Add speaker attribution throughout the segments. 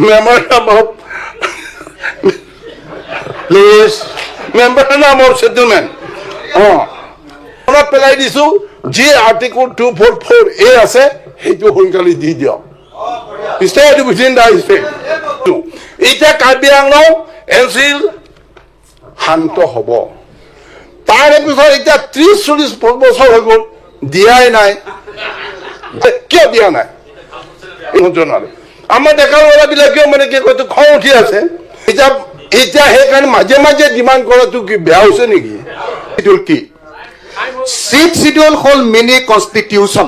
Speaker 1: Memorandum of
Speaker 2: please.
Speaker 1: Memorandum of settlement. অঁ, মনত পেলাই দিছোঁ, যি আৰ্টিকল 244A আছে, সেইটো সোনকালে দি দিয়ক, ষ্টেট উইথিন the state. এতিয়া কাৰ্বি আংলং, এন চি শান্ত হ'ব। তাৰে পিছত এতিয়া 30-40 বছৰ হৈ গ'ল, দিয়াই নাই। কিয় দিয়া নাই জনালে? আমাৰ ডেকা ল'ৰাবিলাকেও মানে কি কয়, খং উঠি আছে এতিয়া। এতিয়া সেইকাৰণে মাজে মাজে ডিমাণ্ড কৰাটো কি বেয়া হৈছে নেকি?
Speaker 2: শিডিউল কি? ছিক্স শিডিউল হ'ল mini constitution,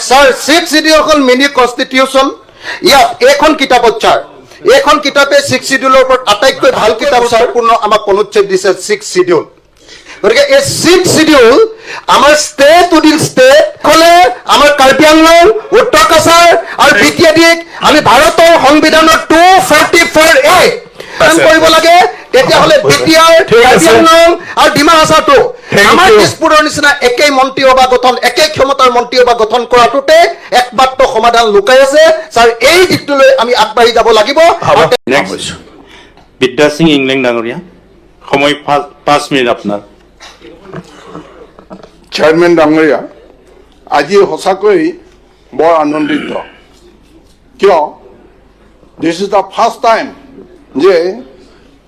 Speaker 2: sir. Six schedule হ'ল মিনি কনষ্টিটিউচন। ইয়াত এইখন কিতাপত, ছাৰ, এইখন কিতাপে ছিক্স শিডিউলৰ ওপৰত আটাইতকৈ ভাল কিতাপ, ছাৰ। পূৰ্ণ আমাক অনুচ্ছেদ দিছে ছিক্স শিডিউল। গতিকে এই ছিক্স শিডিউল আমাৰ ষ্টেট উইদিন ষ্টেট হ'লে আমাৰ কাৰ্বি আংলং, উত্তৰ কাছাৰ আৰু বি টি এ ডিক আমি ভাৰতৰ সংবিধানৰ 244A কৰিব লাগে। তেতিয়াহ'লে বি টি আৰ,
Speaker 3: ঠিক
Speaker 2: কাৰ্বি
Speaker 3: আছে।
Speaker 2: আংলং আৰু ডিমা হাছাওটো
Speaker 3: Thank
Speaker 2: আমাৰ
Speaker 3: you.
Speaker 2: তেজপুৰৰ নিচিনা একেই মন্ত্ৰীসভা গঠন, একেই ক্ষমতাৰ মন্ত্ৰীসভা গঠন কৰাটোতে একমাত্ৰ সমাধান লুকাই আছে, ছাৰ। এই দিশটোলৈ আমি আগবাঢ়ি যাব লাগিব।
Speaker 3: হ'ব।
Speaker 4: নেক্সট বিদ্যাসিং ইংলেং ডাঙৰীয়া, সময় 5 মিনিট আপোনাৰ।
Speaker 1: চেয়াৰমেন ডাঙৰীয়া, আজি সঁচাকৈ বৰ আনন্দিত। কিয়? This is the first time যে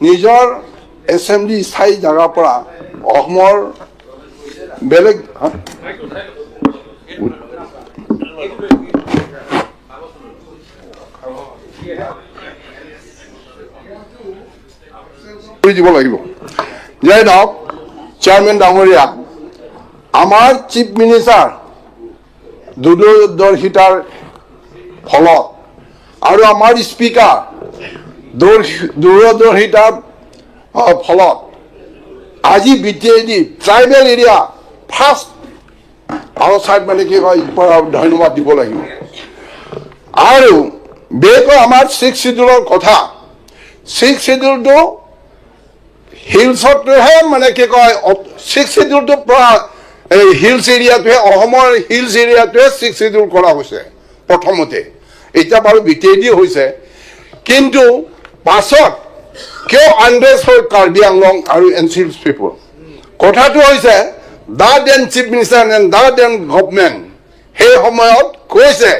Speaker 1: নিজৰ এছেম্বলি স্থায়ী জেগাৰ পৰা অসমৰ বেলেগ, হা? কৰি দিব লাগিব। যাই নহওক, চেয়াৰমেন ডাঙৰীয়া, আমাৰ চিফ মিনিষ্টাৰ দূৰদৰ্শিতাৰ ফলত আৰু আমাৰ স্পীকাৰ দূৰদৰ্শিতাৰ ফলত আজি B T A D tribal area first outside মানে কি কয় পৰা ধন্যবাদ দিব লাগিব। আৰু বিশেষকৈ আমাৰ ছিক্স চিডিউলৰ কথা, ছিক্স চিডিউলটো হিলছটোহে মানে কি কয়, ছিক্স চিডিউলটো পৰা এই হিলছ এৰিয়াটোহে, অসমৰ হিলছ এৰিয়াটোহে ছিক্স চিডিউল কৰা হৈছে প্ৰথমতে। এতিয়া বাৰু বি টি এ ডি হৈছে, কিন্তু পাছত কিয় আনৰেষ্ট হ'ল কাৰ্বি আংলং আৰু এন চি পিপুল? কথাটো হৈছে, the then chief minister and the then government সেই সময়ত কৈছে,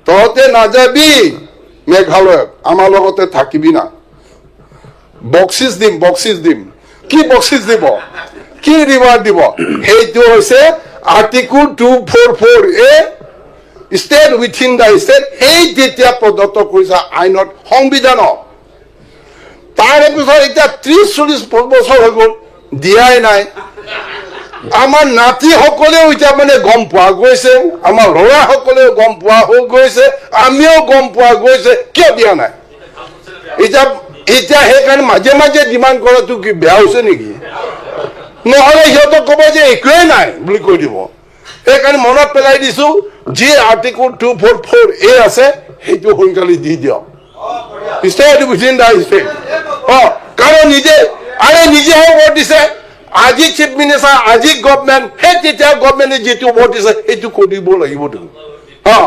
Speaker 1: তহঁতে নাযাবি মেঘালয়ত, আমাৰ লগতে থাকিবি না, বকচিচ দিম, বকচিচ দিম। কি বকচিচ দিব? কি ৰিৱাৰ্ড দিব? সেইটো হৈছে Article 244A, state within the state। সেই তেতিয়া প্ৰদত্ত কৰিছে আইনত, সংবিধানত। তাৰে পিছত এতিয়া 30-40 বছৰ হৈ গ'ল, দিয়াই নাই। আমাৰ নাতিসকলেও এতিয়া মানে গম পোৱা গৈছে, আমাৰ ল'ৰাসকলেও গম পোৱা হৈ গৈছে, আমিও গম পোৱা গৈছে। কিয় দিয়া নাই? এতিয়া এতিয়া সেইকাৰণে মাজে মাজে ডিমাণ্ড কৰাটো কি বেয়া হৈছে নেকি? নহ'লে সিহঁতক ক'ব যে একোৱেই নাই বুলি কৈ দিব। সেইকাৰণে মনত পেলাই দিছোঁ, যি আৰ্টিকল 244A আছে, সেইটো সোনকালে দি দিয়ক, ষ্টেট উইথিন the state. অঁ, কাৰণ নিজে, আৰে নিজেহে ভোট দিছে। আজি চিফ মিনিষ্টাৰ, আজি গভমেণ্ট, সেই তেতিয়া গভমেণ্টে যিটো ভোট দিছে, সেইটো কৰিব লাগিবতো। অঁ,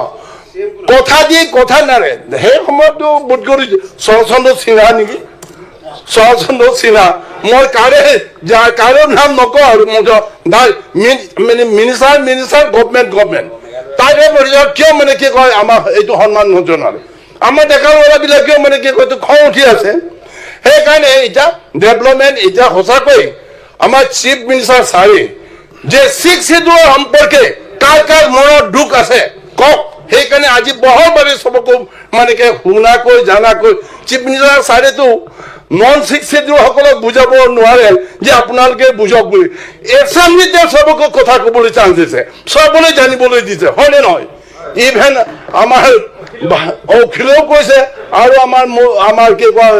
Speaker 1: কথা দি কথা নাৰে। সেই সময়ততো বোধ কৰি শৰৎচন্দ্ৰ সিনহা নেকি, শৰৎচন্দ্ৰ সিনহা, মই কাৰে কাৰো নাম নকওঁ আৰু মানে মিনিষ্টাৰ মিনিষ্টাৰ, গভমেণ্ট গভমেণ্ট, তাৰে পিছত কিয় মানে কি কয়, আমাৰ এইটো সন্মান নজনালে? আমাৰ ডেকা ল'ৰাবিলাকেও মানে কি কয়, খং উঠি আছে। সেইকাৰণে এতিয়া ডেভেলপমেণ্ট, এতিয়া সঁচাকৈ আমাৰ চিফ মিনিষ্টাৰ ছাৰে যে ছিক্স চিডিউলৰ সম্পৰ্কে কাৰ কাৰ মনত দুখ আছে কওক। সেইকাৰণে আজি বহলভাৱে চবকো মানে কি শুনাকৈ জানাকৈ চিফ মিনিষ্টাৰ ছাৰেতো নন ছিক্স চিডিউলসকলক বুজাব নোৱাৰে যে আপোনালোকে বুজক বুলি। এছেম্বলিতে চবকে কথা ক'বলৈ চান্স দিছে, চবলৈ জানিবলৈ দিছে, হয়নে নহয়? ইভেন আমাৰ অখিলেও কৈছে আৰু আমাৰ কি কয়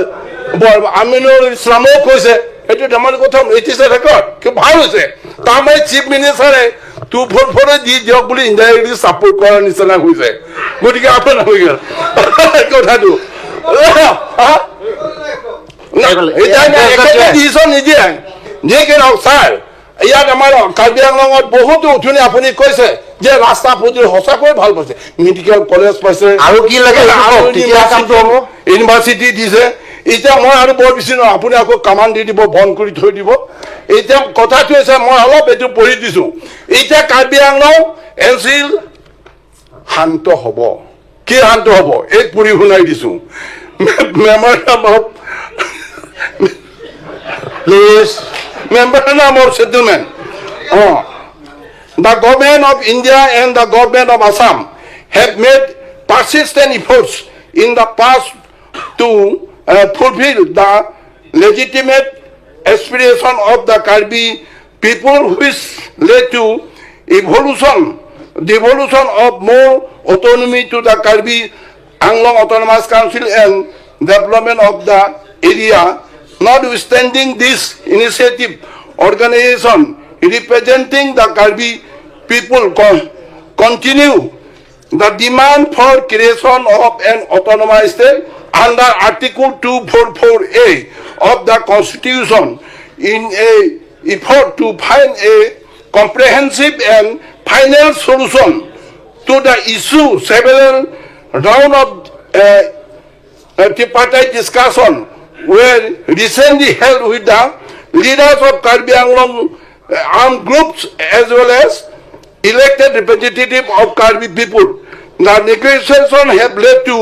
Speaker 1: আমিনুল ইছলামেও কৈছে। সেইটো ধেমালি কথা, it is a record। খুব ভাল হৈছে। তাৰমানে চিফ মিনিষ্টাৰে 244-এ দি দিয়ক বুলি ইনডাইৰেক্টলি ছাপোৰ্ট কৰাৰ নিচিনা হৈছে। গতিকে আপোনাৰ হৈ গ'ল কথাটো। হা? না, এতিয়া একেবাৰে দিছ নিদিয়ে। যি কি নহওক, ছাৰ, ইয়াত আমাৰ কাৰ্বি আংলঙত বহুতো উঠনি আপুনি কৈছে যে ৰাস্তা পদূলি সঁচাকৈ ভাল পাইছে, মেডিকেল কলেজ পাইছে।
Speaker 2: আৰু কি লাগে সেইটো কওক, তেতিয়া কামটো হ'ব।
Speaker 1: ইউনিভাৰ্চিটি দিছে। এতিয়া মই আৰু বৰ বেছি নহয়, আপুনি আকৌ কামান দি দিব, বন্ধ কৰি থৈ দিব। এতিয়া কথাটো হৈছে, মই অলপ এইটো পঢ়ি দিছোঁ। এতিয়া কাৰ্বি আংলং এনচিল শান্ত হ'ব। কি শান্ত হ'ব? এই পঢ়ি শুনাই দিছোঁ। Memorandum of
Speaker 2: please.
Speaker 1: Memorandum of Settlement. Oh. The government of India and the government of Assam have made persistent efforts in the past to fulfill the legitimate aspiration of the Karbi people, which led to devolution of more autonomy to the Karbi Anglong Autonomous Council and development of the area. Notwithstanding this initiative, organization representing the Karbi people continue the demand for creation of an autonomous state under Article 244A of the Constitution. In a effort to find a comprehensive and final solution to the issue, several round of tripartite discussion were recently held with the leaders of Karbi Anglong armed groups as well as elected representative of Karbi people. The negotiation have led to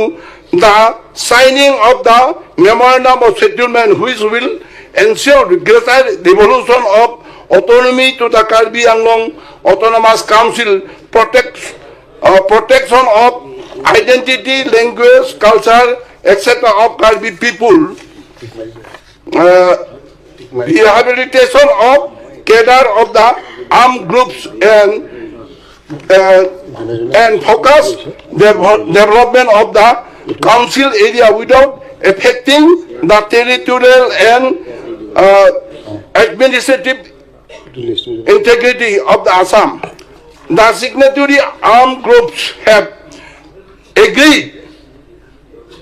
Speaker 1: the signing of the memorandum of settlement, which will ensure greater devolution of autonomy to the Karbi Anglong Autonomous Council, protection of identity, language, culture, etc. of Karbi people, rehabilitation of cadre of the armed groups and focus development of the council area without affecting the territorial and administrative integrity of the Assam. The signatory armed groups have agreed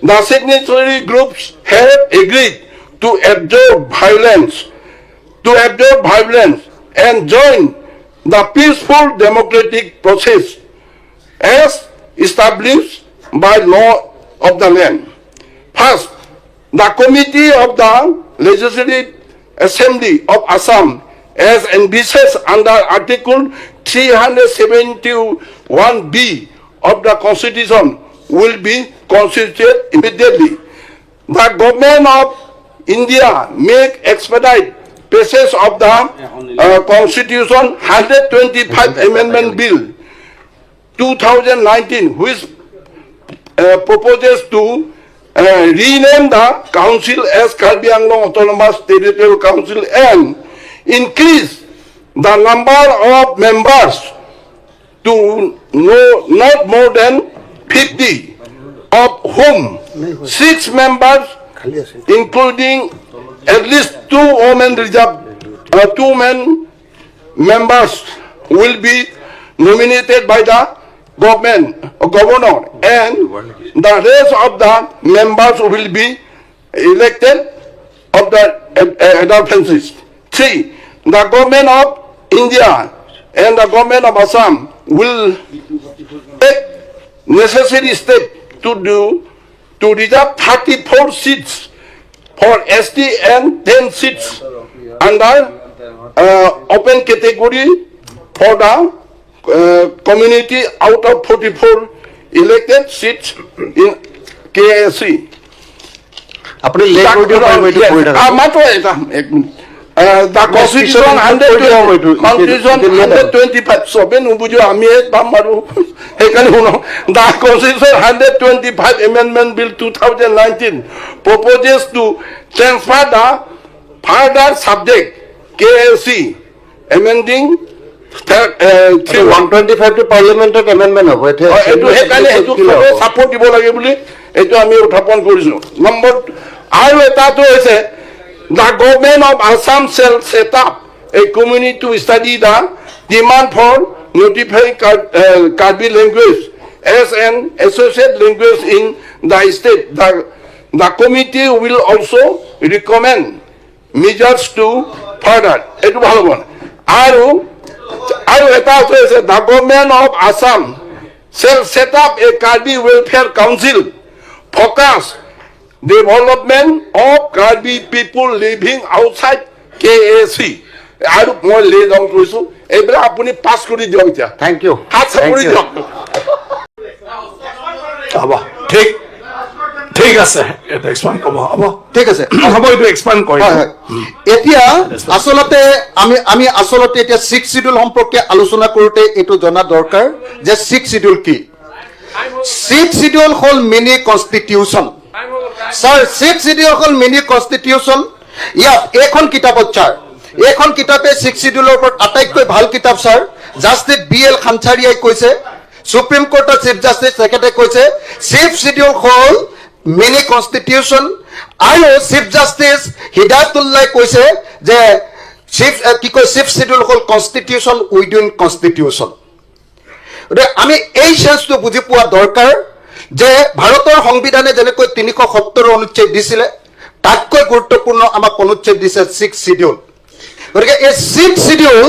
Speaker 1: the signatory groups have agreed to absorb violence and join the peaceful democratic process as established by law of the land. First, the committee of the Legislative Assembly of Assam, as envisaged under Article 371B of the Constitution, will be constituted immediately. The government of India make expedite passage of the Constitution 125 Amendment Bill 2019, which proposes to rename the council as Karbi Anglong Autonomous Territorial Council and increase the number of members to not more than 50, of whom six members, including at least two women reserved, two men members, will be nominated by the government, governor, and the rest of the members will be elected of the adult franchise. Three, the government of India and the government of Assam will take necessary step to reserve 34 seats for ST and 10 seats under open category for the community out of 44 elected seats in KAAC.
Speaker 2: আপুনি late কৰি দিব পাৰিব এইটো কৰি থাকক।
Speaker 1: মাত্ৰ এটা এক minute. The Constitution Constitution 125, চবে নুবুজিও, আমিহে পাম বাৰু, সেইকাৰণে শুনক। The Constitution 125 Amendment Bill 2019 proposes to transfer the further subject KAAC amending three
Speaker 2: 125টো পাৰ্লিয়ামেণ্টত এমেণ্ডমেণ্ট হ'ব এতিয়া।
Speaker 1: এইটো সেইকাৰণে সেইটো চবে ছাপৰ্ট দিব লাগে বুলি এইটো আমি উত্থাপন কৰিছো। নম্বৰ আৰু এটাটো হৈছে, the government of Assam shall set up a committee to study the demand for notifying Karbi language as an associate language in the state. The committee will also recommend measures to further এইটো ভাল হ'ব। আৰু এটা আছে, "The Government of Assam shall set up a Karbi Welfare Council, focus development of Karbi people living outside KAAC." আৰু মই lay down কৰিছোঁ। এইবিলাক আপুনি পাছ কৰি দিয়ক এতিয়া।
Speaker 2: Thank you.
Speaker 1: হাত চাপৰি দিয়ক।
Speaker 3: হ'ব, ঠিক ঠিক আছে। এইটো এক্সপাণ্ড ক'ব হ'ব।
Speaker 2: ঠিক আছে।
Speaker 3: হ'ব, এইটো এক্সপাণ্ড কৰিম।
Speaker 2: হয়, এতিয়া আচলতে আমি আচলতে এতিয়া ছিক্স চিডিউল সম্পৰ্কে আলোচনা কৰোঁতে এইটো জনা দৰকাৰ যে ছিক্স চিডিউল কি। ছিক্স চিডিউল হ'ল mini constitution, sir. Six schedule হ'ল মিনি কনষ্টিটিউশ্যন। ইয়াত এইখন কিতাপত ছাৰ, এইখন কিতাপে ছিক্স চিডিউলৰ ওপৰত আটাইতকৈ ভাল কিতাপ ছাৰ। জাষ্টিছ বি এল খানচাৰিয়াই কৈছে, সুপ্ৰিম কোৰ্টৰ চিফ জাষ্টিছ, তেখেতে কৈছে ছিক্স চিডিউল হ'ল মিনি কনষ্টিটিউশ্যন। আৰু চিফ জাষ্টিছ হিদায়তুল্লাই কৈছে যে চিফ কি কয়, ছিক্স চিডিউল হ'ল কনষ্টিটিউশ্যন উইদিন কনষ্টিটিউশ্যন। গতিকে আমি এই চেন্সটো বুজি পোৱা দৰকাৰ যে ভাৰতৰ সংবিধানে যেনেকৈ 370 অনুচ্ছেদ দিছিলে, তাতকৈ গুৰুত্বপূৰ্ণ আমাক অনুচ্ছেদ দিছে ছিক্স চিডিউল। গতিকে এই ছিক্স চিডিউল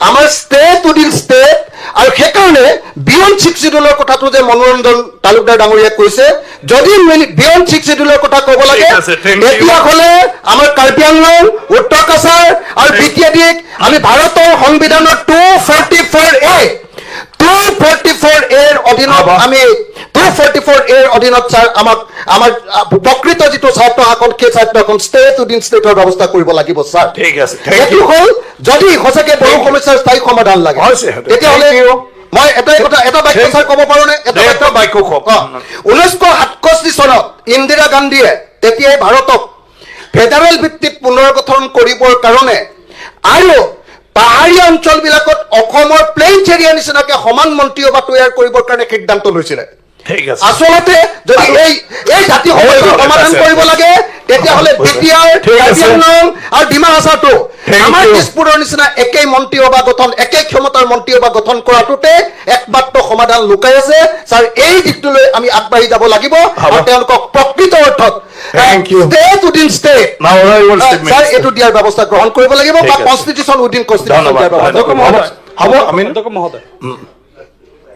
Speaker 2: আমাৰ ষ্টেট উইদিন ষ্টেট। আৰু সেইকাৰণে বিয়ণ্ড ছিক্স চিডিউলৰ কথাটো যে মনোৰঞ্জন তালুকদাৰ ডাঙৰীয়াই কৈছে, যদি বিয়ণ্ড ছিক্স চিডিউলৰ কথা ক'ব লাগে,
Speaker 3: ঠিক আছে, thank you.
Speaker 2: তেতিয়াহ'লে আমাৰ কাৰ্বি আংলং, উত্তৰ কাছাৰ আৰু বি টি এ ডিক আমি ভাৰতৰ সংবিধানৰ 244A, 244 এৰ অধীনত
Speaker 3: হ'ব।
Speaker 2: আমি 244 এৰ অধীনত ছাৰ, আমাক আমাৰ প্ৰকৃত যিটো স্বায়ত্তশাসন, সেই স্বায়ত্তশাসন ষ্টেট উইদিন ষ্টেটৰ ব্যৱস্থা কৰিব লাগিব ছাৰ।
Speaker 3: ঠিক আছে, thank
Speaker 2: এইটো
Speaker 3: you.
Speaker 2: হ'ল যদি সঁচাকে বড়ো সমস্যাৰ স্থায়ী সমাধান লাগে,
Speaker 3: হৈছে, সেইটো।
Speaker 2: তেতিয়াহ'লে
Speaker 3: Thank you.
Speaker 2: মই এটাই কথা, এটা বাক্য ছাৰ ক'ব পাৰোনে? এটা
Speaker 3: এটা
Speaker 2: বাক্য।
Speaker 3: বাক্য কওক।
Speaker 2: 1967 চনত ইন্দিৰা গান্ধীয়ে তেতিয়াই ভাৰতক ফেডাৰেল ভিত্তিত পুনৰ গঠন কৰিবৰ কাৰণে আৰু পাহাৰীয়া অঞ্চলবিলাকত অসমৰ প্লেইনছ এৰিয়া নিচিনাকে সমান মন্ত্ৰীসভা তৈয়াৰ কৰিবৰ কাৰণে সিদ্ধান্ত লৈছিলে।
Speaker 3: ঠিক আছে।
Speaker 2: আচলতে যদি এই জাতি সমস্যাৰ
Speaker 3: হৈ গ'ল,
Speaker 2: সমাধান
Speaker 3: আছে।
Speaker 2: কৰিব লাগে, তেতিয়াহ'লে বি টি আৰ,
Speaker 3: ঠিক
Speaker 2: কাৰ্বি
Speaker 3: আছে।
Speaker 2: আংলং আৰু ডিমা হাছাওটো
Speaker 3: Thank
Speaker 2: আমাৰ
Speaker 3: you.
Speaker 2: তেজপুৰৰ নিচিনা একেই মন্ত্ৰীসভা গঠন, একেই ক্ষমতাৰ মন্ত্ৰীসভা গঠন কৰাটোতে একমাত্ৰ সমাধান লুকাই আছে ছাৰ। এই দিশটোলৈ আমি আগবাঢ়ি যাব লাগিব
Speaker 3: হ'ব।
Speaker 2: আৰু তেওঁলোকক প্ৰকৃত অৰ্থত
Speaker 3: Thank you.
Speaker 2: State within state
Speaker 3: Now, honorable Chief
Speaker 2: sir,
Speaker 3: Minister.
Speaker 2: এইটো দিয়াৰ ব্যৱস্থা গ্ৰহণ কৰিব লাগিব
Speaker 3: ঠিক
Speaker 2: বা
Speaker 3: আছে।
Speaker 2: কনষ্টিটিউশ্যন উইদিন কনষ্টিটিউশ্যন
Speaker 3: ধন্যবাদ।
Speaker 2: দিয়াৰ ব্যৱস্থা
Speaker 3: ধন্যবাদ।
Speaker 2: কৰিব লাগিব।
Speaker 3: হ'ব, আমি
Speaker 5: অধ্যক্ষ মহোদয়,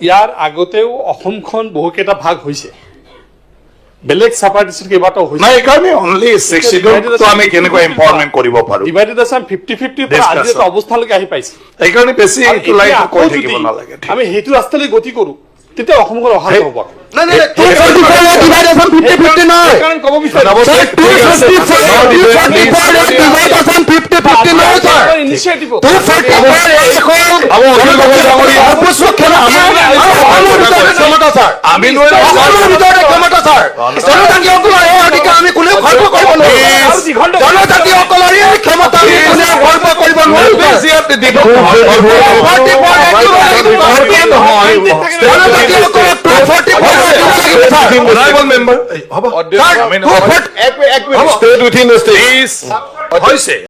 Speaker 5: ইয়াৰ আগতেও অসমখন বহুকেইটা ভাগ হৈছে, বেলেগ চাপাৰ ডিষ্ট্ৰিক্ট কেইবাটাও হৈছে।
Speaker 3: নাই, এইকাৰণে অনলি ছিক্স শিডিউলটো আমি কেনেকুৱা এম্পাৱাৰমেণ্ট কৰিব পাৰো।
Speaker 5: ডিভাইডেড আছাম 50-50ৰ পৰা আজি
Speaker 3: Discussion.
Speaker 5: এটা অৱস্থালৈকে আহি পাইছে।
Speaker 3: সেইকাৰণে বেছি
Speaker 5: আৰু
Speaker 3: এইটো লাইন
Speaker 5: এতিয়া আকৌ
Speaker 3: কৈ থাকিব
Speaker 5: যদি
Speaker 3: নালাগে। ঠিক।
Speaker 5: আমি সেইটো ৰাস্তালৈ গতি কৰো, তেতিয়া অসমখন অশান্ত হ'ব আকৌ।
Speaker 2: নাই নাই, 244 divide Assam 50-50 নহয়।
Speaker 5: সেইকাৰণে ক'ব বিচাৰিছো।
Speaker 2: Sir, 244, 244 divide Assam 50-50 নহয় ছাৰ।
Speaker 5: ইনিচিয়েটিভ
Speaker 2: 244 এখন
Speaker 3: হ'ব, অখিল গগৈ ডাঙৰীয়া।
Speaker 2: সৰ্বোচ্চ ক্ষমতা আৰু অসমৰ ভিতৰতে ক্ষমতা ছাৰ।
Speaker 3: আমি নোৱাৰিম।
Speaker 2: অসমৰ ভিতৰতে ক্ষমতা ছাৰ। জনজাতিসকলৰ এই অধিকাৰ আমি কোনেও খৰ্ব কৰিব নোৱাৰো। জনজাতিসকলৰ এই ক্ষমতা আমি কোনেও খৰ্ব কৰিব নোৱাৰো।
Speaker 3: বেছি ইয়াত দিব
Speaker 2: নহয়। জনজাতিসকলক 244 দিব লাগিব ছাৰ।
Speaker 3: Honorable member, হ'ব।
Speaker 2: Sir, 240
Speaker 3: State within the state. হৈছে।